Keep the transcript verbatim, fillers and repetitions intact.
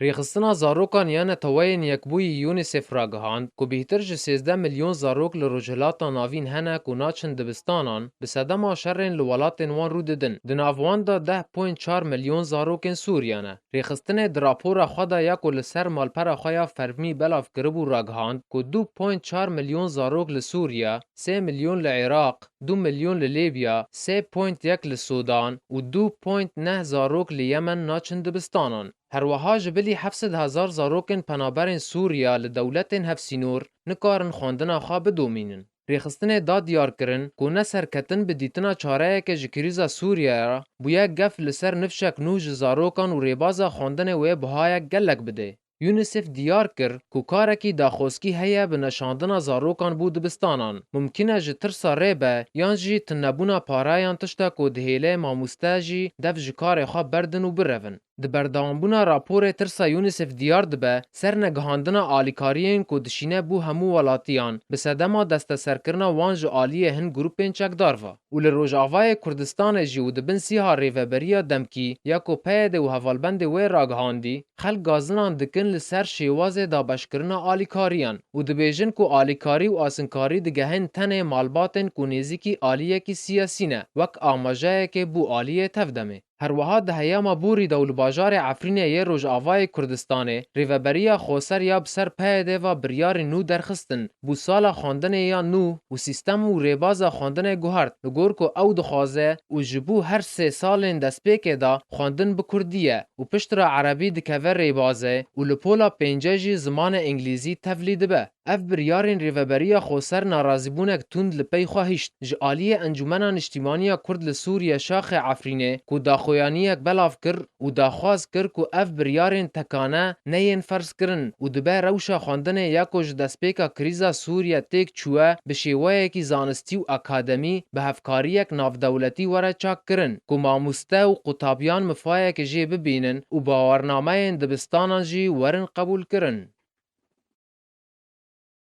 Rêxistina zarokan ya Neteweyên Yekbûyî UNICEF ragihand ku bêhtir ji sêzdeh milyon zarok li Rojhilata Navîn hene ku naçin dibistanan, bi sedema şerên li welatên wan rû didin. Di nav wan de deh point çar milyon zarokên Sûriye ne. Rêxistinê di rapora xwe de ya ku li ser malpera xwe ya fermî belav kiribû ragihand ku du point çar milyon zarok li Sûriye, sê milyon li Iraq, du milyon li Lîbya, sê point yek li Sûdan û du point neh zarok li Yemen naçin dibistanan. Herweha ji bilî heft sed hezar zarokên penaberên Sûriya li dewletên hevsînor nikarin xwendina xwe bidomînin. Rêxistinê da diyar kirin ku ne serketin bi dîtina çareyeke ji krîza Sûriyeyê re bûye gef li ser nifşek nû ji zarokan û rêbaza xwendinê wê bihayek gelek bidê. UNICEF diyar kir ku karekî daxwazkî heye bi neşandina zarokan bo dibistanan. Mumkin e ji tirsa rê be yan jî tunebûna pare yan tişta ku dihêle mamoste jî dev ji karê xwe berdin û birevin. Di berdewambûna raporê tirsa UNICEF diyar dibe ser negihandina alîkariyên ku dişîne bo hemû welatiyan, bi sedema desteserkirina wan ji aliyê hin grûpên çekdar ve. Û li Rojavayê Kurdistanê jî û di bin sîha rêveberiya demkî ya ku PYD û hevalbendê wê ragihandî, xelk gazinan dikin li ser şêwazê dabeşkirina alîkariyan û dibêjin ku alîkarî û asinkarî digehên tenê malbatên ku nêzîkî aliyekî siyasî ne, wek amajeyekê bo aliyê tevdemê. Herweha di heyama borî de û li bajarê Efrînê yê Rojavayê Kurdistanê, Rêveberiya Xweser ya bi ser PYD ve biryarên nû derxistin, bo sala xwendinê ya nû û sîstem û rêbaza xwendinê guhert, li gor ku ew dixwaze û ji bo her sê salên destpêkê de xwendin bi kurdî ye û piştre erebî dikeve rêbazê û li pola pênce jî zimanê îngilîzî tevlî dibe. Ev biryarên Rêveberiya Xweser narazîbûnek tund li pey xwe hişt. Ji aliyê Encûmena Niştîmaniya Kurd li Sûriye Şaxê Efrînê ku daxuyaniyek belav kir û daxwaz kir ku ev biryarên tekane neyên ferzkirin û dibe rewşa xwendinê ya ku ji destpêka krîza Sûriye têk çûye bi şêweyekî zanistî û akademî bi hevkariyek navdewletî were çakkirin ku mamoste û qutabiyan mifayeke jê bibînin û bawernameyên dibistanan jî werin qebûlkirin.